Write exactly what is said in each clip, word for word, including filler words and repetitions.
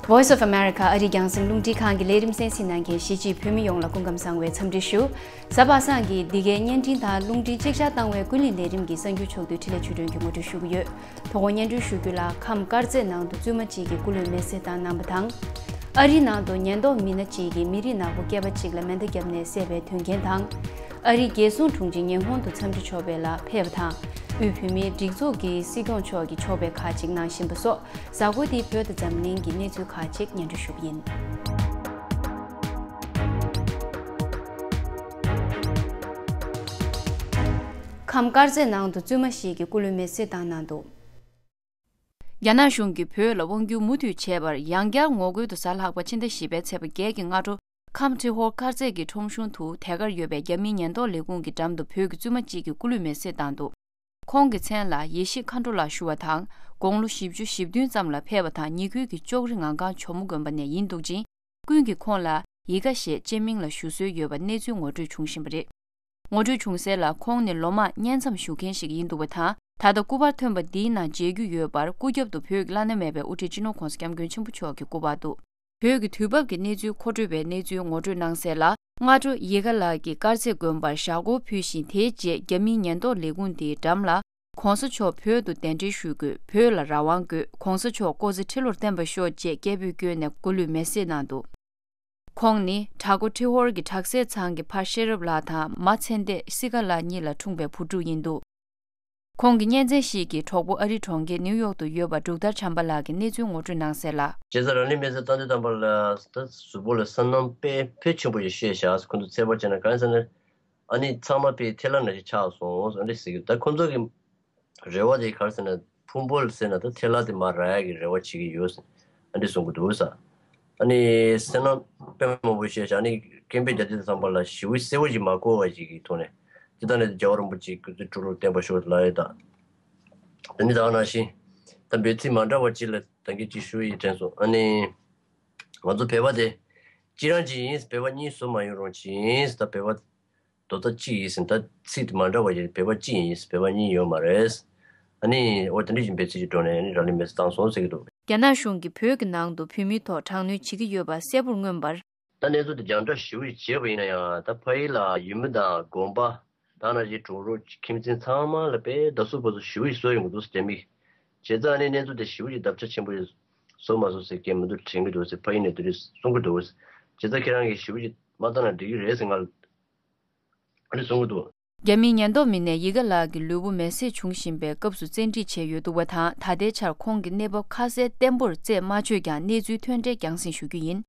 Voice of America ཨ་རིའི་རྒྱང་སྲིང་རླུང་འཕྲིན་ཁང་གི་ལས་རིམ་གསན་གཟིགས་གནང་མཁན་གཞིས་བྱེས་བོད་མི་ཡོངས་ལ་སྐུ་ཁམས་བཟང་བའི་འཚམས་འདྲི་ཞུ། གཟའ་པ་སངས་ཀྱི་འདི་གའི་བརྙན་འཕྲིན་དང་རླུང་འཕྲིན་གཅིག་ཆར་བཏང་བའི་ཀུན་གླེང་ལས་རིམ་གྱི་གསར་འགྱུར་ཕྱོགས་བསྡུས་འཕྲིན་ལས་ཆོས་སྒྲོན་གྱིས་ངོ་སྤྲོད་ཞུ་གི་ཡོད། དོ་དགོང་སྙན་སྒྲོན་ཞུ་རྒྱུ་ལ། ཁམས་དཀར་མཛེས་ནང་དུ་བཙུན་མ་གཅིག་གིས་སྐུ་ལུས་མེར་སྲེག་བཏང་གནང་བ་དང་། ཨ་རིའི་ནང་དུ་ཉེན་རྟོག་མི་སྣ་གཅིག་གིས་མི་རིགས་ནག་པོ་སྐྱེས་པ་གཅིག་ལ་མེ་མདའ་བརྒྱབ་ནས་བསད་པའི་དོན་རྐྱེན་དང་། ཨ་རིའི་རྒྱལ་སྲུང་དྲུང་ཆེ་ཉི་ཧོང་དུ་འཚམས་འདྲི་ཆོག་པའི་ལ་ཕེབས་པ་དང་། དབུས་བོད་མིའི་སྒྲིག་འཛུགས་ཀྱི་སྲིད་སྐྱོང་མཆོག་གིས་ཆོག་པའི་ཁ་ཅིག་གནང་བཞིན་པ་སོགས། གཟའ་འཁོར་འདིའི་བོད་དང་འཛམ་གླིང་གི་གནས་ཚུལ་ཁག་ཅིག་སྙན་སྒྲོན་ཞུ་གི་ཡིན། ཁམས་དཀར་མཛེས་ནང་དུ་བཙུན་མ་ཞིག་གིས་སྐུ་ལུས་མེར་སྲེག་བཏང་གནང་འདུག་རྒྱ་ནག་གཞུང་གིས་བོད་ལ་དབང་བསྒྱུར་མུ་མཐུད་བྱས་པར་ཡང་བསྐྱར་ངོ་རྒོལ་དུ་གཟའ་ལྷག་པ་ཕྱི་ཟླ་བཞི་པའི་ཚེས་པ་བརྒྱད་ཀྱི་སྔ་དྲོ། ཁམས་ཁྲི་ཧོར་དཀར་མཛེས་ཀྱི་ཁྲོམ་གཞུང་དུ་དེ་གར་ཡོད་པའི་རྒྱ་མིའི་ཉེན་རྟོག་ལས་ཁུངས་ཀྱི་འགྲམ་དུ་བོད་ཀྱི་བཙུན་མ་གཅིག་གིས་སྐུ་ལུས་མེར་སྲེག་བཏང་འདུག་ཁོང་གི་མཚན་ལ་ཡེ་ཤེས་མཁའ་འགྲོ་ལགས་ཞུ་བ་དང་། དགུང་ལོ་བཞི་བཅུ་ཞེ་བདུན་ཙམ་ལ་ཕེབས་པ་དང་། ཉེ་ཁུལ་གྱི་ལྕོག་རི་ངང་སྒང་ཇོ་མོ་དགོན་པ་ནས་ཡིན་འདུག་ཅིང་། ཀུན་གྱིས་ཁོང་ལ་ཡི་ག་ཞེས་ཅེས་མིང་ལ་ཞུ་སྲོལ་ཡོད་པ་གནས་ཚུལ་ངོ་སྤྲོད་བྱུང་བཞིན་པ་རེད། ངོ་སྤྲོད་བྱུང་གསལ་ལ། ཁོང་ནི་ལོ་མང་བསྙེན་མཚམས་བཞུགས་མཁན་ཞིག་ཡིན་འདུག་པ་དང་། ད་ལྟ་སྐུ་པར་ཐོན་པ་འདིའི་ནང་མཇལ་རྒྱུ་ཡོད་པར། སྐུ་རྒྱབ་ཏུ་བོད་ཀྱི་བླ་ན་མེད་པའི་དབུ་ཁྲིད་སྤྱི་ནོར་༧གོང་ས་༧སྐྱབས་མགོན་ཆེན་པོ་མཆོག་གི་སྐུ་པར་འདུག་བོད་ཀྱི་དུས་བབ་ཀྱི་གནས་ཚུལ་མཁོ་སྤྲོད་པའི་གནས་ཚུལ་ངོ་སྤྲོད་གནང་གསལ་ལ། སྔ་དྲོ་ཡེ་ག་ལགས་ཀྱིས་དཀར་མཛེས་དགོན་པར་ཞག་སྒོར་ཕུལ་ཞིང་། དེའི་རྗེས་རྒྱ་མིའི་ཉེན་རྟོག་ལས་ཁུངས་དེའི་འགྲམ་ལ། ༧གོང་ས་མཆོག་བོད་དུ་གདན་འདྲེན་ཞུ་དགོས། བོད་ལ་རང་དབང་དགོས། ༧གོང་ས་མཆོག་སྐུ་ཚེ་ཁྲི་ལོར་བརྟན་པར་ཤོག་ཅེས་སྐད་འབོད་བསྐྱོན་ནས་སྐུ་ལུས་མེར་སྲེག་གནང་འདུག་ཁོང་ནི་བྲག་འགོ་ཁྲི་ཧོར་གྱི་བྲག་སྲས་ཚང་གི་ཕ་ཤེས་རབ་ལགས་དང་མ་ཚེ་འདས་སི་ག་ལགས་གཉིས་ལ་འཁྲུངས་པའི་བུ་ཕྲུག་ཡིན་འདུག་ཁོང་གི་གཉེན་ཚན་ཞིག་གི་གྲོགས་པོ་ཨ་རིའི་གྲོང་ཁྱེར་ནིའུ་ཡོག་ཏུ་ཡོད་པ་འབྲུག་ཐར་བྱམས་པ་ལགས་ཀྱིས་གནས་ཚུལ་ངོ་སྤྲོད་གནང་གསལ་ལ། བྱས་ཙང་རང་ལུས་མེར་སྲེག་བཏང་དུས་ཙམ་པ་ལ་ད་གཟུགས་པོ་ལ་སོ་ནམ་དཔེ་དཔེ་ཆེན་པོ་ཞིག་བཤད་བཞག་ཁོང་ཚོ་ཚོད་དཔག་བྱས་ན་གང་ཟེར་ན། ཨ་ནི་ཚང་མ་དཔེ་ཐལ་བ་ནང་བཞིན་ཆགས་སོང་ཨ་འདྲ་ཟེར་གི་འདུག་ད་ཁོང་ཚོ་གི་རེ་བ་དེ་ག་རེ་ཟེར་ན། ཕུང་པོ་ཟེར་ན་ད་ཐལ་བ་དེ་མར་རག་ཡག་གི་རེ་བ་བྱེད་ཀྱི་ཡོད་ཟེར་ཨ་འདྲ་གསུང་གི་འདུག་ས། ཨ་ནི་སེམས་ནང་དཔེ་མང་པོ་བཤད་བྱས། ཨ་ནི་སྐད་འབོད་རྒྱག་དུས་ཙམ་པ་ལ་ཞེ་པོ་གསལ་པོ་ཞིག་མ་གོ་བ་ཞིག་གི་ཐོག་ནས་ཇི་ལྟར་ནས་རྒྱལ་བ་རིན་པོ་ཆེ་སྐུ་ཚེ་ཁྲི་ལོར་བརྟན་པར་ཤོག་ལབ་ཡོད། ད་དེ་ནི་ད་ག་ནང་བཞིན་ད་འབོད་ཚིག་མ་འདྲ་བ་ཅིག་ལ་ད་གིན་ཅིག་ཞུ་ཡི་དྲན་སོང་། ཨ་ནི་ང་ཚོ་བོད་པ་དེ་གཅིག་རང་གཅིག་ཡིན། བོད་པ་གཉིས་བཟོ་མ་ཡོང་རུང་གཅིག་ཡིན། ད་བོད་པ་རྡོག་རྩ་གཅིག་ཡིན་ཟེར། ད་ཚིག་དེ་མ་འདྲ་བ་ཡིན། བོད་པ་གཅིག་ཡིན། བོད་པ་གཉིས་ཡོད་མ་རེད། ཨ་ནི་འོ་དེ་འདྲ་ཞིག་འབོད་ཚིག་ཅིག་སྒྲོག་ནས་ཨ་ནི་རང་ལུས་མེར་སྲེག་བཏང་སོང་ཟེར་གྱི་འདུག་རྒྱ་ནག་གཞུང་གིས་བོད་ཀྱི་ནང་དུ་བོད་མིའི་ཐོག་དྲག་གནོན་བྱེད་ཀྱི་ཡོད་པ་གསལ་པོར་མངོན་པར། ད་གནས་ཚུལ་དེ་རྒྱང་བསྒྲགས་ཞེ་པོ་ཞིག་བྱས་པ་ཡིན་ན་ཡང་། ད་ཕ་ཡུལ་ལ་ཡུལ་མི་དང་དགོན་པ་དེ་ནང་བཞིན་གྲོགས་རོགས་ཁྱིམ་མཚེས་ཚང་མ་ལ་དཔེ་ད་སོ་བར་དུ་ཞེ་པོ་ཞིག་བཟོས་ཡོང་གི་འདུག་ཟེར། རྒྱ་མི་བྱས་ཙང་ཨ་ནི་གནས་ཚུལ་དེ་ཞེ་པོ་ཞིག་བརྡབ་ཆག་ཆེན་པོ་ཞིག་བཟོས་མ་བཟོས་ཟེར་སྐད་མི་འདུག་དྲན་གྱི་འདུག་ཟེར། ཕ་ཡུལ་ནས་དེ་རིགས་གསུང་གི་འདུག་ཟེར། བྱས་ཙང་ཁྱེད་རང་གིས་ཞེ་པོ་ཞིག་མ་བཏང་ན་འགྲིག་གི་རེད་ཟེར་ང་ལ་ཨ་ནི་གསུང་གི་འདུག་རྒྱ་མིའི་ཉེན་རྟོག་མི་སྣས་ཡི་ག་ལགས་ཀྱི་ལུས་པོ་མེར་སྲེག་བྱུང་བཞིན་པའི་སྐབས་སུ་བཙན་ཁྲིད་བྱས་ཡོད་འདུག་པ་དང་། ད་ལྟའི་ཆར་ཁོང་གི་གནས་བབ་ཁ་གསལ་བརྟན་པོར་རྩད་མ་ཆོད་ཀྱང་། གནས་ཚུལ་ཐོན་འཕྲལ་རྒྱང་སྲིང་ཞུ་རྒྱུ་ཡིན།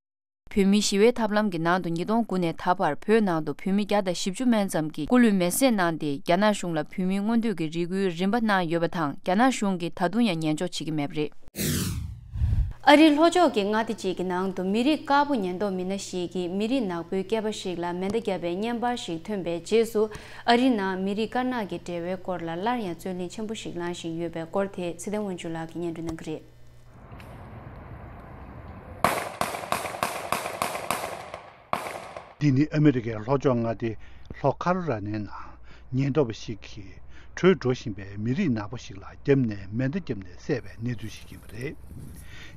བོད་མིའི་ཞི་བའི་ཐབས་ལམ་གྱི་ནང་དུ་ཉིས་སྟོང་དགུ་ནས་ད་བར་བོད་ནང་དུ་བོད་མི་བརྒྱ་དང་བཞི་བཅུ་མན་ཙམ་གྱིས་སྐུ་ལུས་མེར་སྲེག་གནང་སྟེ། རྒྱ་ནག་གཞུང་ལ་བོད་མིའི་མངོན་འདོད་ཀྱི་རེ་སྐུལ་རིམ་པ་གནང་ཡོད་པ་དང་། རྒྱ་ནག་གཞུང་གིས་ད་དུང་ཡང་ཉན་འཇོག་བྱེད་ཀྱི་མེད་པ་རེད། ཨ་རིའི་ལྷོ་ཕྱོགས་ཀྱི་མངའ་སྡེ་གཅིག་གི་ནང་དུ་མི་རིགས་དཀར་པོ་ཉེན་རྟོག་མི་སྣ་ཞིག་གིས་མི་རིགས་ནག་པོའི་སྐྱེས་པ་ཞིག་ལ་མེ་མདའ་བརྒྱབ་པའི་བརྙན་པར་ཞིག་ཐོན་པའི་རྗེས་སུ། ཨ་རིའི་ནང་མི་རིགས་དཀར་ནག་གི་འབྲེལ་བའི་སྐོར་ལ་སླར་ཡང་རྩོད་གླེང་ཆེན་པོ་ཞིག་ལངས་བཞིན་ཡོད་པའི་སྐོར་དེ་ཚེ་བརྟན་དབང་ཕྱུག་ལགས་ཀྱིས་སྙན་སྒྲོན་གནང་གི་རེད། འདི་ནི་ཨ་མི་རི་ཀའི་ལྷོ་ཕྱོགས་མངའ་སྡེ་ལྷོ་ཁ་རོ་ལ་ནའི་ནང་ཉེན་རྟོག་པ་ཞིག་གིས་བྲོས་འགྲོ་བཞིན་པའི་མི་རིགས་ནག་པོ་ཞིག་ལ་བརྒྱབ་ནས་མེ་མདའ་བརྒྱབ་ནས་བསད་པའི་གནས་ཚུལ་ཞིག་ཡིན་པ་རེད།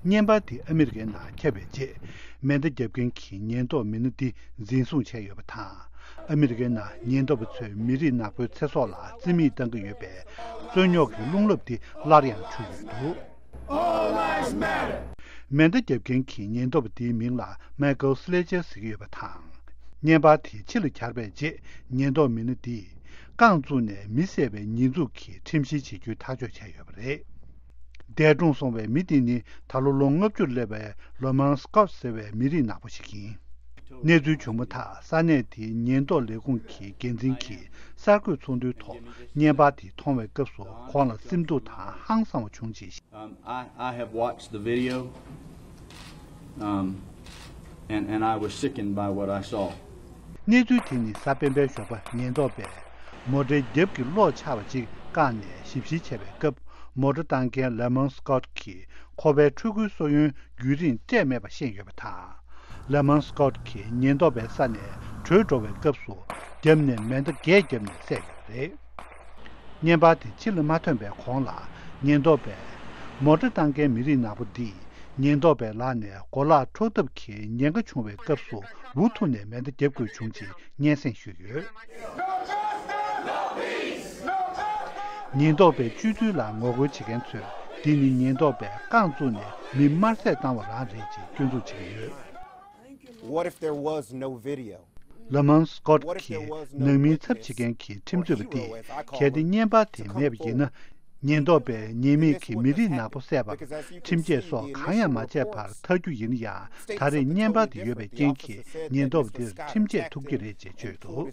བརྙན་པར་དེ་ཨ་མི་རི་ཀའི་ནང་ཁྱབ་པའི་རྗེས། མེ་མདའ་བརྒྱབ་མཁན་གྱི་ཉེན་རྟོག་མི་སྣ་འདི་འཛིན་བཟུང་བྱས་ཡོད་པ་དང་། ཨ་མི་རི་ཀའི་ནང་ཉེན་རྟོག་པ་ཚོས་མི་རིགས་ནག་པོའི་ཚེ་སྲོག་ལ་རྩིས་མེད་བཏང་གི་ཡོད་པའི་རྩོད་རྙོག་གི་རླུང་རླབས་འདི་སླར་ཡང་འཕྱུར་ཡོད་འདུག་མེ་མདའ་བརྒྱབ་མཁན་གྱི་ཉེན་རྟོག་པ་དེའི་མིང་ལ་མའི་ཀལ་སི་ལེ་ཅར་ཟེར་གྱི་ཡོད་པ་དང་། བརྙན་པར་དེ་ཕྱི་ལ་གྱར་བའི་རྗེས། ཉེན་རྟོག་མི་སྣ་འདིས་རྐང་བཙུགས་ནས་མི་བསད་པའི་ཉེས་འཛུགས་ཀྱིས་ཁྲིམས་བཤེར་བྱེད་རྒྱུའི་ཐག་གཅོད་བྱས་ཡོད་པ་རེད། འདས་གྲོངས་སོང་བའི་མི་དེ་ནི་ད་ལོ་ལོ་ལྔ་བཅུར་སླེབས་པའི་ལོ་མང་སི་ཀོད་ཟེར་བའི་མི་རིགས་ནག་པོ་ཞིག་ཡིན། གནས་ཚུལ་བྱུང་མ་ཐག་ས་གནས་དེའི་ཉེན་རྟོག་ལས་ཁུངས་ཀྱི་འགན་འཛིན་གྱིས་གསར་འགོད་ཚོགས་འདུའི་ཐོག་བརྙན་པར་དེ་མཐོང་བའི་སྐབས་སུ་ཁོང་ལ་སེམས་སྡུག་དང་ཧང་སངས་པ་བྱུང་ཞེས། Um, I, I have watched the video, um, and, and I was sickened by what I saw. གནས་ཚུལ་དེ་ནི་གཟའ་སྤེན་པའི་ཞོགས་པ་ཉེན་རྟོག་པས་མོ་ཊའི་རྒྱབ་ཀྱི་གློག་ཆག་པ་ཅིག་བཀག་ནས་ཞིབ་བཤེར་བྱས་པའི་སྐབས། མོ་ཊ་བཏང་མཁན་ལེ་མོན་སི་ཀོད་ཀྱིས་ཁོ་པའི་འཕྲུལ་སྒུལ་སོ་ཡོན་རྒྱུན་རིང་སྤྲད་མེད་པ་ཤེས་ཡོད་པ་དང་། ལེ་མོན་སི་ཀོད་ཀྱིས་ཉེན་རྟོག་པའི་ས་ནས་བྲོས་འགྲོ་བའི་སྐབས་སུ་རྒྱབ་ནས་མེ་མདའ་བརྒྱད་བརྒྱབ་ནས་བསད་ཡོད་པ་རེད། བརྙན་པར་དེ་ཕྱི་ལ་མ་ཐོན་པའི་གོང་ལ། ཉེན་རྟོག་པས་མོ་ཊ་བཏང་མཁན་མི་རིགས་ནག་པོ་འདིས་ ཉེན་རྟོག་པའི་ལག་ནས་གོ་ལག་འཕྲོག་ཐབས་ཀྱི་ཉེན་ཁ་བྱུང་བའི་སྐབས་སུ་འུ་ཐུག་ནས་མེ་མདའ་བརྒྱབ་དགོས་བྱུང་ཅེས་སྙན་སེང་ཞུས་ཡོད། ཉེན་རྟོག་པའི་སྤྱོད་ཚུལ་ལ་ངོ་རྒོལ་བྱེད་མཁན་ཚོས། འདི་ནི་ཉེན་རྟོག་པས་རྐང་བཙུགས་ནས་མི་དམར་བསད་བཏང་བ་རང་རེད་ཅེས་སྐྱོན་འཛུགས་བྱེད་ཀྱི་ཡོད། What if there was no video? ལ་མོན་སི་ཀོ་ཊི་གིས་ནང་མིའི་ཚབ་བྱེད་མཁན་གྱི་ཁྲིམས་རྩོད་པ་དེས། གལ་ཏེ་བརྙན་པར་དེ་མེད་པ་ཡིན་ན། ཉེན་རྟོག་པས་ཉེས་མེད་ཀྱི་མི་རིགས་ནག་པོ་བསད་པར་ཁྲིམས་ཆད་སོགས་གང་ཡང་མ་བྱས་པར་ཐར་རྒྱུ་ཡིན་ན་ཡང་། ད་རེས་བརྙན་པར་དེ་ཡོད་པའི་རྐྱེན་གྱིས་ཉེན་རྟོག་པ་དེར་ཁྲིམས་ཆད་ཐོབ་ཀྱི་རེད་ཅེས་བརྗོད་འདུག།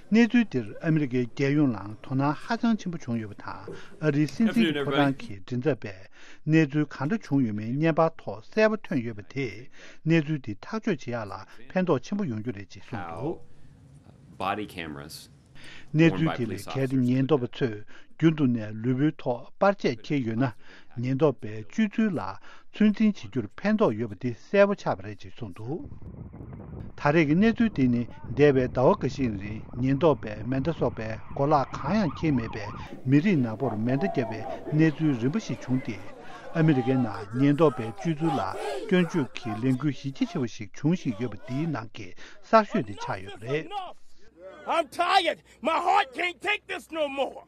གནས་ཚུལ་འདིར་ཨ་མི་རི་ཀའི་རྒྱལ་ཡོངས་ལའང་དོ་སྣང་ཧ་ཅང་ཆེན་པོ་བྱུང་ཡོད་པ་དང་། ཨ་རིའི་སྲིད་འཛིན་གྱི་ཕོ་བྲང་གི་མགྲིན་ཚབ་པས། གནས་ཚུལ་གང་འདྲ་བྱུང་ཡོད་མེད་བརྙན་པར་ཐོག་གསལ་པོ་ཐོན་ཡོད་པ་དེས། གནས་ཚུལ་འདི་ཐག་གཅོད་བྱེད་ཡག་ལ་ཕན་ཐོགས་ཆེན་པོ་ཡོང་རྒྱུ་རེད་ཅེས་གསུངས་འདུག། How body cameras གནས་ཚུལ་དེ་ལས་གལ་ཏེ་ཉེན་རྟོག་པ་ཚོས་རྒྱུན་དུ་ནས་ལུས་པོའི་ཐོག་པར་ཆས་འཁྱེར་ཡོད་ན། ཉེན་རྟོག་པའི་སྤྱོད་ཚུལ་ལ་ཚོད་འཛིན་བྱེད་རྒྱུར་ཕན་ཐོགས་ཡོད་པ་དེ་གསལ་པོ་ཆགས་པ་རེད་ཅེས་གསུངས་འདུག། ད་རེས་ཀྱི་གནས་ཚུལ་དེ་ནི་འདས་པའི་ཟླ་བ་འགའ་ཤས་རིང་ཉེན་རྟོག་པས་མེ་མདའ་སོགས་པའི་གོ་ལག་གང་ཡང་འཁྱེར་མེད་པའི་མི་རིགས་ནག་པོར་མེ་མདའ་བརྒྱབ་པའི་གནས་ཚུལ་རིམ་པ་ཞིག་བྱུང་སྟེ། ཨ་མི་རི་ཀའི་ནང་ཉེན་རྟོག་པའི་སྤྱོད་ཚུལ་ལ་སྐྱོན་བརྗོད་ཀྱི་ལས་འགུལ་གཞི་རྒྱ་ཆེ་བ་ཞིག་འབྱུང་བཞིན་ཡོད་པ་འདིའི་ནང་གི་གསར་ཤོས་དེ་ཆགས་ཡོད་པ་རེད། I'm tired. My heart can't take this no more.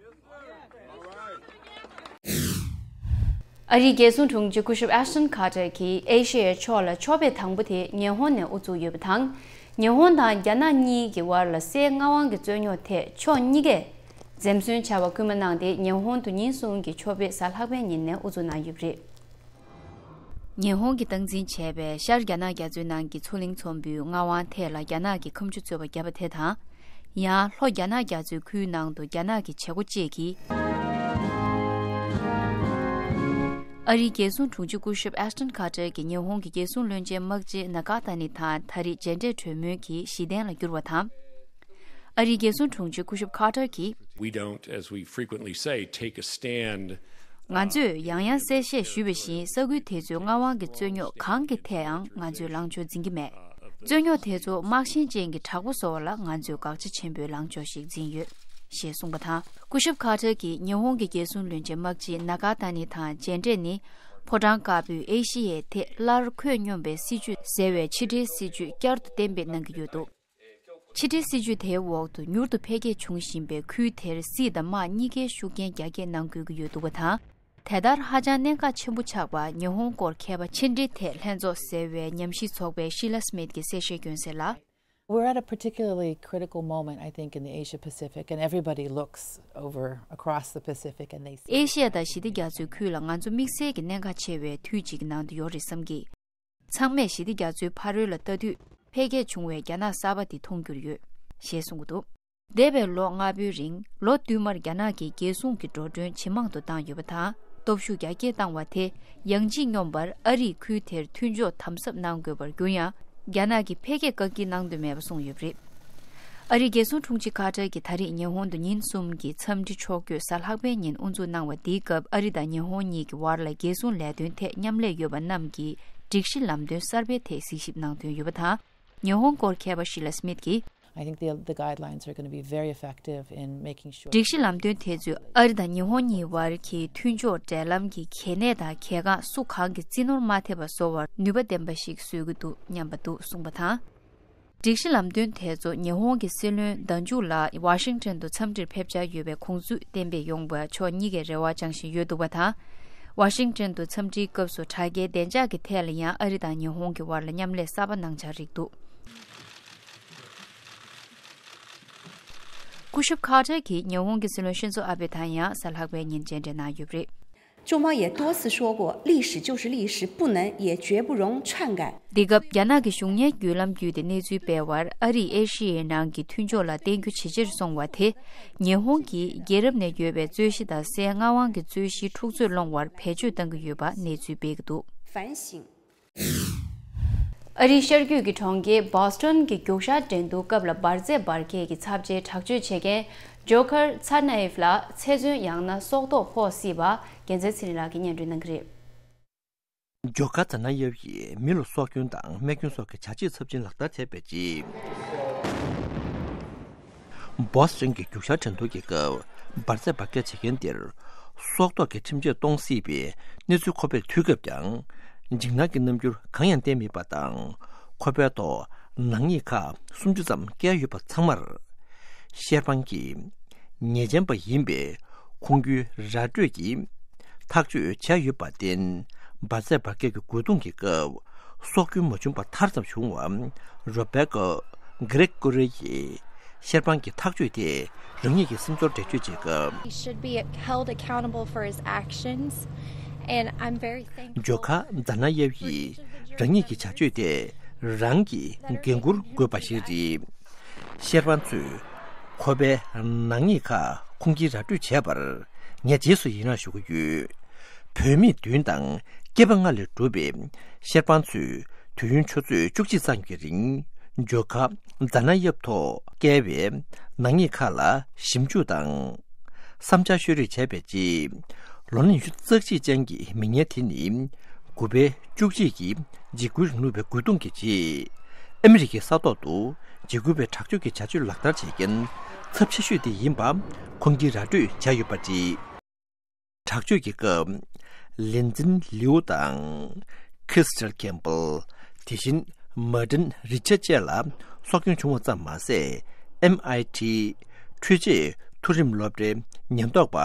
ཨ་རིའི་རྒྱལ་སྲུང་དྲུང་ཆེ་སྐུ་ཞབས་ཨེ་ཤ་ཊོན་ཁ་ཏར་གྱིས་ཨེ་ཤེ་ཡའི་ཕྱོགས་ལ་ཕྱོགས་ཕེབས་དང་པོ་དེ་ཉི་ཧོང་ནས་དབུ་བཙུགས་ཡོད་པ་དང་། ཉི་ཧོང་དང་རྒྱ་ནག་གཉིས་ཀྱི་དབར་ལ་སའི་མངའ་དབང་གི་རྩོད་རྙོག་ཐད་ཕྱོགས་གཉིས་ཀས་འཛེམ་ཟོན་བྱ་བར་སྐུལ་མ་གནང་སྟེ། ཉི་ཧོང་དུ་ཉིན་གསུམ་གྱི་ཕྱོགས་ཕེབས་གཟའ་ལྷག་པའི་ཉིན་ནས་དབུ་འཛུགས་གནང་ཡོད་པ་རེད། ཉི་ཧོང་གིས་སྟངས་འཛིན་བྱས་པའི་ཤར་རྒྱ་ནག་རྒྱ་མཚོའི་ནང་གི་མཚོ་གླིང་ཚོམ་བུའི་མངའ་དབང་ཐད་ལ་རྒྱ་ནག་གིས་ཁ་མཆུ་ཚོས་པ་བརྒྱབ་པ་དེ་དང་། ཡང་ལྷོ་རྒྱ་ནག་རྒྱ་མཚོའི་ཁུལ་ནང་དུ་རྒྱ་ནག་གི་བྱེད་སྒོ་བཅས་ཀྱིས། ཨ་རིའི་རྒྱལ་སྲུང་དྲུང་ཆེ་སྐུ་ཞབས་ཨེ་ཤ་ཊོན་ཁ་ཏར་གྱིས་ཉི་ཧོང་གི་རྒྱལ་སྲུང་བློན་ཆེན་དམག་སྤྱི་ནཱ་ག་ཏཱ་ནི་དང་ད་རེས་མཇལ་འཕྲད་གྲོས་མོལ་གྱིས་གཞི་རྟེན་ལ་བསྒྱུར་བ་དང་། ཨ་རིའི་རྒྱལ་སྲུང་དྲུང་ཆེ་སྐུ་ཞབས་ཁ་ཏར་གྱིས། We don't, as we frequently say, take a stand. ང་ཚོས་ཡང་ཡང་གསལ་བཤད་ཞུས་པ་བཞིན། ས་ཁུལ་དེ་ཚོའི་མངའ་དབང་གི་རྩོད་རྙོག་གང་གི་ཐད་ཡང་ང་ཚོས་ལངས་ཕྱོགས་འཛིན་གྱི་མེད། རྩོད་རྙོག་དེ་ཚོ་དམག་ཞན་ཅན་གྱི་དྲག་པོ་བཟོ་བ་ལ་ང་ཚོས་དགག་བྱ་ཆེན་པོའི་ལངས་ཕྱོགས་ཤིག་འཛིན་ཡོད། ཞེས་གསུངས་པ་དང་། སྐུ་ཞབས་ཁ་ཏར་གྱིས་ཉི་ཧོང་གི་རྒྱལ་སྲུང་བློན་ཆེན་དམག་སྤྱི་ནཱ་ག་ཏཱ་ནི་དང་མཇལ་འཕྲད་ནི། ཕོ་བྲང་དཀར་པོས་ཨེ་ཤེ་ཡའི་ཐད་སླར་འཁོད་སྙོམས་པའི་སྲིད་ཇུས་ཟེར་བའི་ཕྱི་འབྲེལ་སྲིད་ཇུས་བསྐྱར་དུ་གཏན་འབེབས་གནང་གི་ཡོད་འདུག། ཕྱི་འབྲེལ་སྲིད་ཇུས་དེའི་འོག་ཏུ་མྱུར་དུ་འཕེལ་རྒྱས་འབྱུང་བཞིན་པའི་ཁུལ་དེར་སྲིད་དང་དམག་གཉིས་ཀའི་ཤུགས་རྐྱེན་རྒྱ་སྐྱེད་གནང་དགོས་ཀྱི་ཡོད་འདུག་པ་དང་། དེ་ལྟར་ཧ་ཅང་གནད་འགག་ཆེན་པོ་ཆགས་པ་ཉི་ཧོང་སྐོར་མཁས་པ་ཕྱི་འབྲེལ་ཐད་ལྷན་ཚོགས་ཟེར་བའི་ཉམས་ཞིབ་ཚོགས་པའི་ཤི་ལ་སྨིད་ཀྱིས་གསལ་བཤད་སྐྱོན་གསལ་ལ། We're at a particularly critical moment, I think, in the Asia Pacific, and everybody looks over across the Pacific and they see. ཨེ་ཤི་ཡ་དང་ཞི་བདེ་རྒྱ་མཚོའི་ཁུལ་ལ་ང་ཚོ་དམིགས་བསལ་གྱི་གནད་འགག་ཆེ་བའི་དུས་གཅིག་གི་ནང་དུ་ཡོད་རེད་བསམ་གི། ཚང་མས་ཞི་བདེ་རྒྱ་མཚོའི་ཕ་རོལ་ལ་ལྟ་དུས། འཕེལ་རྒྱས་བྱུང་བའི་རྒྱ་ནག་གསར་པ་དེ་མཐོང་རྒྱུར་ཡོད། ཞེས་གསུངས་ཀྱི་འདུག། འདས་པའི་ལོ་ལྔ་པོའི་རིང་། ལོ་བསྟུད་མར་རྒྱ་ནག་གིས་རྒྱལ་སྲུང་གི་འགྲོ་གྲོན་ཇེ་མང་དུ་བཏང་ཡོད་པ་དང་། སྟོབས་ཤུགས་རྒྱ་སྐྱེད་བཏང་བ་དེ། ཡང་ལྗིད་སྙོམས་པར་ཨ་རིས་ཁུལ་དེར་མཐུན་ཕྱོགས་དམ་ཟབ་གནང་དགོས་པར་གྱུར་ཡང་། རྒྱ་ནག་གིས་འཕེལ་རྒྱས་བཀག་སྐྱིལ་གནང་འདོད་མེད་པ་གསུངས་ཡོད་པ་རེད། ཨ་རིའི་རྒྱལ་སྲུང་དྲུང་ཆེ་ཁ་ཏར་གྱིས་ད་རེས་ཉི་ཧོང་དུ་ཉིན་གསུམ་གྱི་འཚམས་འདྲི་ཕྱོགས་བསྐྱོད་གཟའ་ལྷག་པའི་ཉིན་དབུ་འཛུགས་གནང་བ་འདིའི་སྐབས། ཨ་རི་དང་ཉི་ཧོང་གཉིས་ཀྱི་བར་ལ་རྒྱལ་སྲུང་ལས་དོན་ཐད་མཉམ་ལས་ཡོད་པ་རྣམས་ཀྱི་སྒྲིག་གཞི་ལམ་སྟོན་གསར་པའི་ཐད་གཟིགས་ཞིབ་གནང་དོན་ཡོད་པ་དང་། ཉི་ཧོང་སྐོར་མཁས་པ་ཤི་ལ་སྨིད་ཀྱིས། I think the, the guidelines are going to be very effective in making sure. སྒྲིག་གཞི་ལམ་སྟོན་དེ་ཚོས་ཨ་རི་དང་ཉི་ཧོང་གཉིས་བར་གྱི་མཐུན་ཕྱོགས་འབྲེལ་ལམ་གྱི་གལ་གནད་དང་གལ་འགངས་སུ་གང་གིས་རྩིས་ནོར་མ་ཐེབས་པ་བཟོ་བར་ནུས་པ་ལྡན་པ་ཞིག་བཟོ་གི་འདུག་སྙམ་པ་འདུག་གསུངས་པ་དང་། སྒྲིག་གཞི་ལམ་སྟོན་དེ་ཚོ་ཉི་ཧོང་གི་སྲིད་བློན་ཟླ་མཇུག་ལ་ཝ་ཤིང་ཊོན་དུ་འཚམས་འདྲིར་ཕེབས་འཆར་ཡོད་པའི་དགོངས་ཚུལ་གཏན་འབེབས་ཡོང་བར་ཕྱོགས་གཉིས་ཀས་རེ་བ་བཅངས་བཞིན་ཡོད་འདུག་པ་དང་། ཝ་ཤིང་ཊོན་དུ་འཚམས་འདྲིའི་སྐབས་སུ་དྲ་རྒྱའི་བདེ་འཇགས་ཀྱི་ཐད་ལ་ཡང་ཨ་རི་དང་ཉི་ཧོང་གི་བར་ལ་མཉམ་ལས་གསར་པ་གནང་འཆར་རིགས་འདུག། སྐུ་ཞབས་ཁ་ཏར་གྱིས་ཉི་ཧོང་གི་སྲིད་བློན་ཤིན་ཛོ་ཨ་བྷེ་དང་ཡང་གཟའ་ལྷག་པའི་ཉིན་མཇལ་འཕྲད་གནང་ཡོད་པ་རེད། 舅妈也多次说过，历史就是历史，不能也绝不容篡改。 འདི་སྐབས་རྒྱ་ནག་གི་གཞུང་གཉེར་བརྒྱུད་ལམ་བརྒྱུད་དེ་གནས་ཚུལ་སྤེལ་བར། ཨ་རིས་ཨེ་ཤི་ཡའི་ནང་གི་མཐུན་ཕྱོགས་ལ་བརྟེན་རྒྱུ་ཇེ་ཆེར་སོང་བ་དེ། ཉི་ཧོང་གིས་རྒྱལ་རབས་ནས་ཡོད་པའི་རྩོད་གཞི་དང་སའི་མངའ་དབང་གི་རྩོད་གཞིའི་འཁྲུག་རྩོད་སློང་བར་བེད་སྤྱོད་གཏང་གི་ཡོད་པ་གནས་ཚུལ་སྤེལ་གྱི་འདུག། 反省། ཨ་རིའི་ཤར་རྒྱུད་ཀྱི་གྲོང་ཁྱེར་བྷོ་སི་ཊོན་གྱི་རྒྱུག་ཤར་འགྲན་བསྡུར་སྐབས་ལ་འབར་རྫས་འབར་མཁན་གྱི་ཚབས་ཆེའི་དྲག་སྤྱོད་བྱེད་མཁན་ཇོ་ཁར་ཚ་ན་ཨེབ་ལ་ཚེ་བཙོན་ཡང་ན་སྲོག་ཐོག་ཕོག་སྲིད་པ། རྒྱལ་མཚན་ཚེ་རིང་ལགས་ཀྱིས་སྙན་སྒྲོན་གནང་གི་རེད། ཇོ་ཁར་ཚ་ན་ཨེབ་ཡིས་མི་ལ་སྲོག་སྐྱོན་དང་རྨས་སྐྱོན་སོགས་ཀྱི་བྱ་བྱེད་ཚབས་ཆེན་ལག་བསྟར་བྱས་པའི་རྗེས། བྷོ་སི་ཊོན་གྱི་རྒྱུག་ཤར་འགྲན་བསྡུར་གྱི་སྐབས་འབར་རྫས་འབར་གས་བྱེད་མཁན་དེར་སྲོག་ཐོག་གི་ཁྲིམས་ཆད་གཏོང་སྲིད་པའི་གནས་ཚུལ་ཁོ་པས་ཐོས་སྐབས་ཀྱང་ འཇིགས་སྣང་གི་རྣམ་འགྱུར་གང་ཡང་བསྟན་མེད་པ་དང་། ཁོ་པའི་ཐོག་ནག་ཉེས་ཁག་སུམ་ཅུ་ཙམ་བཀལ་ཡོད་པ་ཚང་མར། ཤེར་ཕང་གིས་ཉེས་ཅན་པ་ཡིན་པའི་ཁུངས་སྐྱེལ་ར་སྤྲོད་ཀྱིས་ཐག་གཅོད་བྱས་ཡོད་པར་བརྟེན། འབར་རྫས་འབར་གས་ཀྱི་རྒོལ་རྡུང་གི་སྐབས་སྲོག་སྐྱོན་མ་བྱུང་བ་མཐའ་ཙམ་བྱུང་བ། རོ་བེ་ཀོ་གྷི་རེག་ཀོ་རི་ཡིས་ཤེར་ཕང་གི་ཐག་གཅོད་དེ་རང་ཉིད་ཀྱི་སེམས་ཚོར་འགྲེལ་བརྗོད་བྱེད་སྐབས། He should be held accountable for his actions, and I'm very thankful. ཇོ་ཁ་ཛ་ན་ཡེབ་ཡིས་རང་ཉིད་ཀྱི་བྱ་སྤྱོད་དེ་རང་གིས་འགན་འཁུར་དགོས་པ་ཞིག་རེད། ཤེར་ཕང་ཚོས་ཁོ་པའི་ནག་ཉེས་ཁག་ཁུངས་སྐྱེལ་ར་སྤྲོད་བྱས་པར་ངས་རྗེས་སུ་ཡི་རངས་ཞུ་གི་ཡོད། བུད་མེད་བདུན་དང་སྐྱེས་པ་ལྔ་ལས་གྲུབ་པའི་ཤེར་ཕང་ཚོས་དུས་ཡུན་ཆུ་ཚོད་བཅུ་གཅིག་ཙམ་གྱི་རིང་ཇོ་ཁ་ཛ་ན་ཡབ་ཐོག་བཀལ་བའི་ནག་ཉེས་ཁག་ལ་ཞིབ་འཇུག་དང་། བསམ་འཆར་ཤོད་རེས་བྱས་པའི་རྗེས། ལོ་ན་ཉི་ཤུ་རྩ་གཅིག་ཅན་གྱི་མི་ངན་དེ་ནི་དགུ་པའི་བཅུ་གཅིག་གི་འཇིགས་སྐུལ་རིང་ལུགས་པའི་རྒོལ་རྡུང་གི་རྗེས། ཨ་མི་རི་ཀའི་ས་ཐོག་ཏུ་འཇིགས་སྐུལ་བའི་དྲག་སྤྱོད་ཀྱི་བྱ་སྤྱོད་ལག་བསྟར་བྱེད་མཁན་ཚབས་ཆེ་ཤོས་དེ་ཡིན་པ་ཁུངས་སྐྱེལ་ར་སྤྲོད་བྱས་ཡོད་པ་རེད། དྲག་སྤྱོད་ཀྱི་སྐབས། ལིན་ཛིན་ལིའུ་དང་། ཁི་སི་ཊལ་ཁེམ་པལ། དེ་བཞིན་མར་ཏིན་རི་ཆར་ཌི་བཅས་ལ་སྲོག་སྐྱོན་བྱུང་བ་ཙམ་མ་ཟད། ཨེམ་ཨའི་ཊི་འཕྲུལ་ཆས་མཐོ་རིམ་སློབ་གྲྭའི་ཉེན་རྟོག་པ་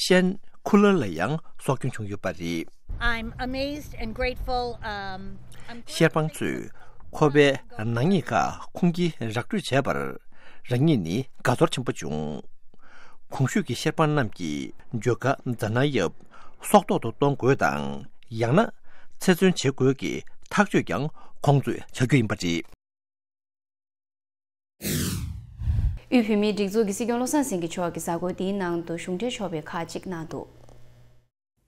ཤན་ཁུ་ལར་ལ་ཡང་སྲོག་སྐྱོན་བྱུང་ཡོད་པ་རེད། I'm amazed and grateful. Um, I'm ཤེར་ཕང་ཚོས་ཁོ་པའི་ནག་ཉེས་ཁག་ཁུངས་སྐྱེལ་ར་སྤྲོད་བྱས་པར་རང་ཉིད་ནི་དགའ་ཚོར་ཆེན་པོ་བྱུང་། གོང་ཞུས་ཀྱི་ཤེར་ཕང་རྣམས་ཀྱིས་ཇོ་ཁ་ཛ་ན་ཡབ་སྲོག་ཐོག་ཏུ་གཏོང་དགོས་དང་། ཡང་ན་ཚེ་བཙོན་བྱེད་དགོས་ཀྱི་ཐག་གཅོད་ཀྱང་ཁོང་ཚོས་བྱ་རྒྱུ་ཡིན་པ་རེད། དབུས་བོད་མིའི་སྒྲིག་འཛུགས་ཀྱི་སྲིད་སྐྱོང་བློ་བཟང་སེང་གེ་མཆོག་གིས་གཟའ་འཁོར་འདིའི་ནང་དུ་གཞུང་འབྲེལ་ཆོག་པའི་ཁག་ཅིག་གནང་འདུག་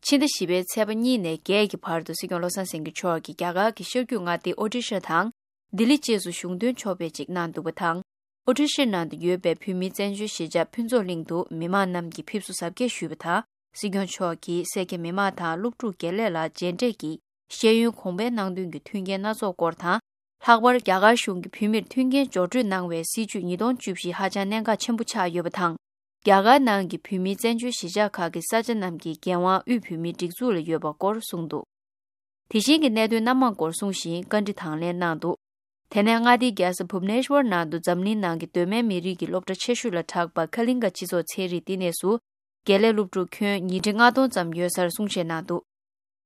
ཕྱི་ཟླ་བཞི་པའི་ཚེས་པ་གཉིས་ནས་བརྒྱད་ཀྱི་བར་དུ་སྲིད་སྐྱོང་བློ་བཟང་སེང་གེ་མཆོག་གིས་རྒྱ་གར་གྱི་ཤར་རྒྱུད་མངའ་སྡེ་ཨོ་ཌི་ཤ་དང་། ལྡི་ལི་བཅས་སུ་གཞུང་དོན་ཆོག་པའི་ཅིག་གནང་འདུག་པ་དང་། ཨོ་ཊི་ཤི་ནང་དུ་ཡོད་པའི་བོད་མིའི་བཙན་བྱོལ་གཞིས་ཆགས་ཕུན་ཚོགས་གླིང་དུ་མི་མང་རྣམས་ཀྱིས་ཕེབས་བསུ་གཟབ་རྒྱས་ཞུས་པ་དང་། སྲིད་སྐྱོང་མཆོག་གིས་སེར་སྐྱ་མི་མང་དང་སློབ་ཕྲུག་དགེ་ལས་ལ་མཇལ་འཕྲད་ཀྱིས་ཤེས་ཡོན་གོང་འཕེལ་གནང་དོན་གྱི་མཐུན་རྐྱེན་སྣ་ཚོགས་སྐོར་དང་། ལྷག་པར་རྒྱ་གར་གཞུང་གིས་བོད་མིར་མཐུན་རྐྱེན་སྦྱོར་སྤྲོད་གནང་བའི་སྲིད་བྱུས་ཉིས་སྟོང་བཅུ་བཞི་ཧ་ཅང་གནད་འགག་ཆེན་པོ་ཆགས་ཡོད་པ་དང་། རྒྱ་གར་ནང་གི་བོད་མིའི་བཙན་བྱོལ་གཞིས་ཆགས་ཁག་གི་ས་ཆ་རྣམས་ཀྱི་འགན་དབང་དབུས་བོད་མིའི་སྒྲིག་འཛུགས་ལ་ཡོད་པ་སྐོར་གསུངས་འདུག་དེ་བཞིན་གྱི་གནད་དོན་སྣ་མང་སྐོར་གསུངས་ཤིང་བཀའ་འདྲི་དང་ལེན་གནང་འདུག་དེ་ནས་མངའ་སྡེའི་རྒྱལ་ས་བྷུབ་ནེ་ཤ་ཝར་ནང་དུ་འཛམ་གླིང་ནང་གི་གདོད་མའི་མི་རིགས་ཀྱི་སློབ་གྲྭ་ཆེ་ཤོས་ལ་གྲགས་པ་ཁ་ལིང་ག་སྤྱི་ཚོགས་ཚན་རིག་བསྟི་གནས་སུ་དགེ་ལས་སློབ་ཕྲུག་ཁྱོན་ཉིས་ཁྲི་ལྔ་སྟོང་ཙམ་ཡོད་སར་གསུང་བཤད་གནང་འདུག་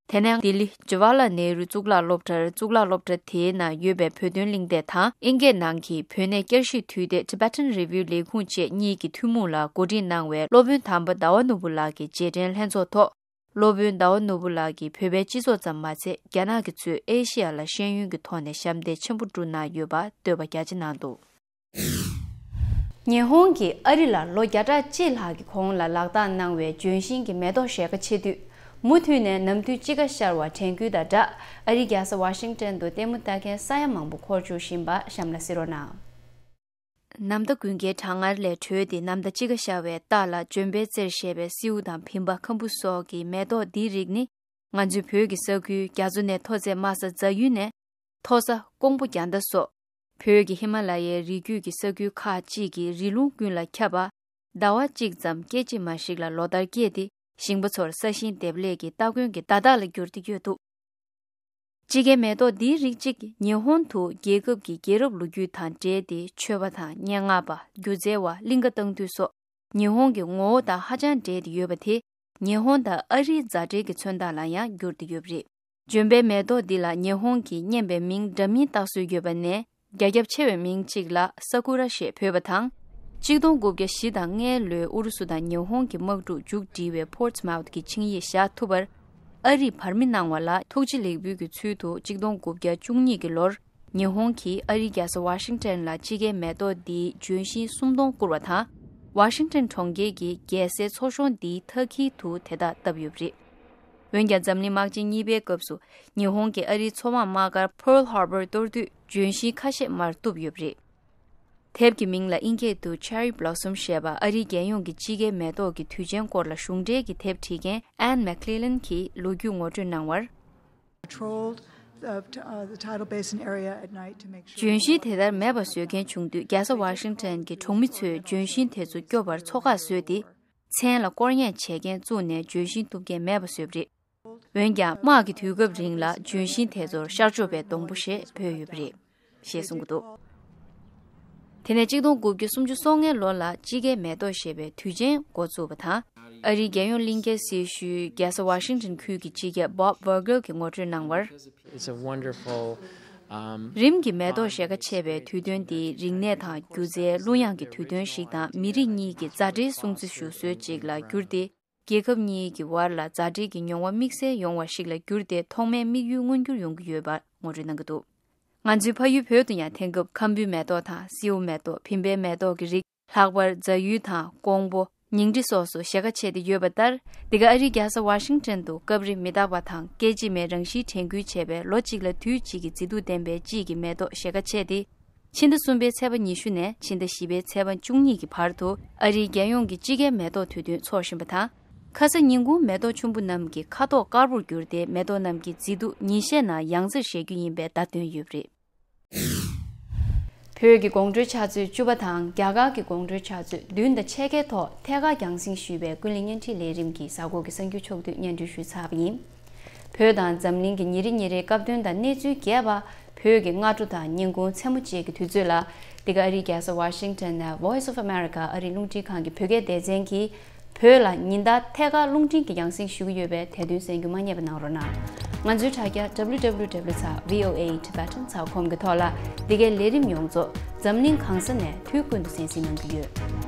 དེ་ནས་ལྡི་ལི་ཇ་ཝ་ཧར་ལལ་ནེ་རུ་གཙུག་ལག་སློབ་གྲྭར་གཙུག་ལག་སློབ་གྲྭ་དེའི་ནང་ཡོད་པའི་བོད་དོན་གླེང་སྟེགས་དང་ཨིན་སྐད་ནང་གི་བོད་གནས་བསྐྱར་ཞིབ་དུས་དེབ་Tibetan Review ལས་ཁུངས་བཅས་གཉིས་ཀྱི་ཐུན་མོང་ལ་གོ་སྒྲིག་གནང་བའི་སློབ་དཔོན་དམ་པ་ཟླ་བ་ནོར་བུ་ལགས་ཀྱི་རྗེས་དྲན་ལྷན་ཚོགས་ཐོག་སློབ་དཔོན་ཟླ་བ་ནོར་བུ་ལགས་ཀྱིས་བོད་པའི་སྤྱི་ཚོགས་ཙམ་མ་ཚད་རྒྱ་ནག་གིས་གཙོས་ཨེ་ཤེ་ཡ་ལ་ཤེས་ཡོན་གྱི་ཐོག་ནས་ཞབས་འདེགས་ཆེན་པོ་བསྒྲུབས་གནང་ཡོད་པ་བསྟོད་པ་རྒྱ་ཆེ་གནང་འདུག་ཉི་ཧོང་གིས་ཨ་རི་ལ་ལོ་བརྒྱ་ཕྲག་གཅིག་ལྷག་གི་གོང་ལ་ལག་བསྟར་གནང་བའི་ལྗོན་ཤིང་གི་མེ་ཏོག་བཞད་ཁ་ཆེ་དུས། མུ་མཐུད་ནས་ནམ་དུས་དཔྱིད་ཀ་ཤར་བ་དྲན་སྐུལ་དང་སྦྲགས། ཨ་རིའི་རྒྱལ་ས་ཝ་ཤིང་ཏོན་དུ་ལྟད་མོ་ལྟ་མཁན་ས་ཡ་མང་པོ་འཁོར་བཅུག་བཞིན་པ་གཤམ་ལ་གཟིགས་རོགས་གནང་། ནམ་ཟླ་དགུན་ཁའི་གྲང་ངར་ལས་གྲོལ་ཏེ་ནམ་ཟླ་དཔྱིད་ཀ་ཤར་བའི་རྟགས་ལ་ལྗོན་པའི་རྩེར་བཞད་པའི་སེའུ་དང་བིམ་པ་ཁམ་བུ་སོགས་ཀྱི་མེ་ཏོག་འདིའི་རིགས་ནི། ང་ཚོའི་བོད་ཀྱི་ས་ཁུལ་རྒྱ་མཚོ་ནས་མཐོ་ཚད་དམའ་ས་རྫ་ཡུལ་ནས་མཐོ་ས་ཀོང་པོ་རྒྱ་མདའ་སོགས། བོད་ཀྱི་ཧི་མ་ལ་ཡའི་རི་རྒྱུད་ཀྱི་ས་ཁུལ་ཁག་ཅིག་གི་རི་ལུང་ཀུན་ལ་ཁྱབ་པ། ཟླ་བ་གཅིག་ཙམ་སྐད་ཅིག་མ་ཞིག་ལ་ལོ་ལྟར་སྐྱེས་ཏེ། ཞིང་པ་ཚོར་ས་ཞིང་འདེབས་ལས་ཀྱི་སྟ་གོན་གྱི་བརྡ་རྟགས་ལ་གྱུར་ཏེ་ཡོད་འདུག་དཔྱིད་ཀའི་མེ་ཏོག་འདིའི་རིགས་གཅིག་ཉི་ཧོང་དུ་རྒྱལ་ཁབ་ཀྱི་རྒྱལ་རབས་ལོ་རྒྱུས་དང་འབྲེལ་ཏེ། མཆོད་པ་དང་སྙན་ངག་པ། སྒྱུ་རྩལ་བ། གླིང་ག་གཏོང་དུས་སོགས་ཉི་ཧོང་གི་ངོ་བོ་དང་ཧ་ཅང་འབྲེལ་ཏེ་ཡོད་པ་དེ། ཉི་ཧོང་དང་ཨ་རིའི་མཛའ་འབྲེལ་གྱི་མཚོན་རྟགས་ལ་ཡང་གྱུར་ཏེ་ཡོད་པ་རེད། ལྗོན་པའི་མེ་ཏོག་འདི་ལ་ཉི་ཧོང་གི་སྙན་པའི་མིང་འདྲ་མིན་བཏགས་སྲོལ་ཡོད་པ་ནས། རྒྱ་ཁྱབ་ཆེ་བའི་མིང་གཅིག་ལ་ས་ཀུ་ར་ཞེས་འབོད་པ་དང་། གཅིག་སྟོང་དགུ་བརྒྱ་བཞི་དང་ལྔའི་ལོའི་ཨུ་རུ་སུ་དང་ཉི་ཧོང་གི་དམག་འཁྲུག་མཇུག་སྒྲིལ་བའི་Portsmouth གི་ཆིངས་ཡིག་བཞག་ཐུབ་པར། ཨ་རིས་བར་མི་གནང་བ་ལ་ཐུགས་རྗེ་ལེགས་འབུལ་གྱི་ཚུལ་དུ་གཅིག་སྟོང་དགུ་བརྒྱ་བཅུ་གཉིས་ཀྱི་ལོར། ཉི་ཧོང་གིས་ཨ་རིའི་རྒྱལ་ས་ཝ་ཤིང་ཏན་ལ་དཔྱིད་ཀའི་མེ་ཏོག་འདིའི་ལྗོན་ཤིང་སུམ་སྟོང་བསྐུར་བ་དང་། ཝ་ཤིང་ཏན་གྲོང་ཁྱེར་གྱི་རྒྱལ་སའི་ཚོ་གཞོང་འདིའི་མཐའ་འཁྱིལ་དུ་དེ་དག་བཏབ་ཡོད་པ་རེད། འོན་ཀྱང་འཛམ་གླིང་དམག་ཆེན་གཉིས་པའི་སྐབས་སུ་ཉི་ཧོང་གིས་ཨ་རིའི་མཚོ་དམག་དམག་སྒར་Pearl Harbor གཏོར་དུས་ལྗོན་ཤིང་ཁ་ཤས་མར་གཏུབས་ཡོད་པ་རེད། དེབ་ཀྱི་མིང་ལ་ཨིན་སྐད་དུ་Cherry Blossom ཞེས་པ་ཨ་རིའི་རྒྱལ་ཡོངས་ཀྱི་དཔྱིད་ཀའི་མེ་ཏོག་གི་དུས་ཆེན་སྐོར་ལ་གཞུང་འབྲེལ་གྱི་དེབ་བྲིས་མཁན་Anne McLellan གྱིས་ལོ་རྒྱུས་ངོ་སྤྲོད་གནང་བར། Patrolled the, uh, the tidal basin area at night to make sure ལྗོན་ཤིང་དེ་ལྟར་མེད་པ་བཟོ་མཁན་བྱུང་དུས་རྒྱལ་ས་ཝ་ཤིང་ཏན་གྱི་གྲོང་མི་ཚོས་ལྗོན་ཤིང་དེ་ཚོ་སྐྱོབ་པར་མཚོ་ཁ་བཟོས་ཏེ། མཚན་ལ་སྐོར་གཡེང་བྱེད་མཁན་བཙུགས་ནས་ལྗོན་ཤིང་གཏུབ་མཁན་མེད་པ་བཟོས་པ་རེད། འོན་ཀྱང་དམག་གི་དུས་སྐབས་རིང་ལ་ལྗོན་ཤིང་དེ་ཚོར་ཤར་ཕྱོགས་པའི་སྡོང་པོ་ཞེས་འབོད་ཡོད་པ་རེད། ཞེས་གསུངས་ཀྱི་འདུག་དེ་ནས་གཅིག་སྟོང་དགུ་བརྒྱ་སུམ་ཅུ་སོ་ལྔའི་ལོ་ལ་དཔྱིད་ཀའི་མེ་ཏོག་ཞེས་པའི་དུས་ཆེན་འགོ་བཙུགས་པ་དང་། ཨ་རིའི་རྒྱལ་ཡོངས་གླིང་ཁའི་སྲི་ཞུའི་རྒྱལ་ས་ཝ་ཤིང་ཊོན་ཁུལ་གྱི་སྤྱི་ཁྱབ་Bob Vogel གྱིས་ངོ་སྤྲོད་གནང་བར། It's a wonderful, um, རིམ་གྱིས་མེ་ཏོག་ཞལ་ཁ་ཕྱེ་བའི་དུས་སྟོན་འདི་རིག་གནས་དང་སྒྱུ་རྩལ་གླུ་དབྱངས་ཀྱི་དུས་སྟོན་ཞིག་དང་། མི་རིགས་གཉིས་ཀྱི་མཛའ་འབྲེལ་སྲུང་བརྩི་ཞུ་སྲོལ་ཅིག་ལ་གྱུར་ཏེ། རྒྱལ་ཁབ་གཉིས་ཀྱི་བར་ལ་མཛའ་འབྲེལ་གྱི་མྱོང་བ་དམིགས་བསལ་ཡོང་བ་ཞིག་ལ་གྱུར་ཏེ། ཐོག་མའི་དམིགས་ཡུལ་མངོན་འགྱུར་ཡོང་གི་ཡོད་པར་ངོ་སྤྲོད་གནང་གི་འདུག་ང་ཚོའི་ཕ་ཡུལ་བོད་དུ་ཡང་དེང་སྐབས་ཁམ་བུའི་མེ་ཏོག་དང་སེའུ་མེ་ཏོག་བིམ་པའི་མེ་ཏོག་གི་རིགས། ལྷག་པར་རྫ་ཡུལ་དང་ཀོང་པོ། ཉིང་ཁྲི་སོགས་སུ་ཞལ་ཁ་ཕྱེ་སྟེ་ཡོད་པ་ལྟར། འདི་ག་ཨ་རིའི་རྒྱལ་ས་ཝ་ཤིང་ཊོན་དུ་སྐབས་རེ་མི་རྟག་པ་དང་སྐད་ཅིག་མའི་རང་བཞིན་དྲན་སྐུལ་བྱས་པའི་ལོ་གཅིག་ལ་དུས་གཅིག་གི་མཛེས་སྡུག་ལྡན་པའི་དཔྱིད་ཀྱི་མེ་ཏོག་ཞལ་ཁ་ཕྱེ་སྟེ། ཕྱི་ཟླ་གསུམ་པའི་ཚེས་པ་ཉི་ཤུ་ནས་ཕྱི་ཟླ་བཞི་པའི་ཚེས་པ་བཅུ་གཉིས་ཀྱི་བར་དུ་ཨ་རིའི་རྒྱལ་ཡོངས་ཀྱི་དཔྱིད་ཀའི་མེ་ཏོག་དུས་སྟོན་འཚོགས་བཞིན་པ་དང་། ཁ་ས་ཉིན་གུང་མེ་ཏོག་ཆུན་པོ་རྣམས་ཀྱི་ཁ་དོག་དཀར་པོར་གྱུར་ཏེ། མེ་ཏོག་རྣམས་ཀྱི་མཛེས་སྡུག་ཉིན་ཤས་ནང་ཡང་རྩེར་བཞད་རྒྱུ་ཡིན་པའི་བརྡ་བཏོན་ཡོད་པ་རེད། བོད་ཀྱི་དགོང་དྲོའི་ཆུ་ཚོད་བཅུ་པ་དང་རྒྱ་གར་གྱི་དགོང་དྲོའི་ཆུ་ཚོད་བདུན་དང་ཕྱེད་ཀའི་ཐོག་ཐད་ཀར་རྒྱང་སྲིང་ཞུས་པའི་ཀུན་གླེང་བརྙན་འཕྲིན་ལས་རིམ་གྱི་གཟའ་འཁོར་གྱི་གསར་འགྱུར་ཕྱོགས་བསྡུས་སྙན་སྒྲོན་ཞུས་ཚར་བ་ཡིན། བོད་དང་འཛམ་གླིང་གི་ཉིན་རེ་ཉིན་རེའི་སྐབས་དོན་དང་གནས་ཚུལ་རྒྱས་པ། བོད་ཀྱི་སྔ་དྲོ་དང་ཉིན་གུང་མཚན་མོ་བཅས་ཀྱི་དུས་ཚོད་ལ། འདི་ག་ཨ་རིའི་རྒྱལ་ས་ཝ་ཤིང་ཊོན་ནས་Voice of America ཨ་རིའི་རླུང་འཕྲིན་ཁང་གི་བོད་སྐད་སྡེ་ཚན་གྱིས། བོད་ལ་ཉིན་ལྟར་ཐད་ཀར་རླུང་འཕྲིན་གྱི་རྒྱང་སྲིང་ཞུ་གི་ཡོད་པས། དེ་དོན་གསན་རྒྱུ་མ་བསྙེལ་བ་གནང་རོགས་གནང་། ང་ཚོའི་དྲ་རྒྱ་W W W ཚེག་V O A Tibetan ཚེག་com གི་ཐོག་ལ། འདི་གའི་ལས་རིམ་ཡོངས་རྫོགས་འཛམ་གླིང་གང་ས་ནས་དུས་ཀུན་ཏུ་གསན་གཟིགས་གནང་གི་ཡོད།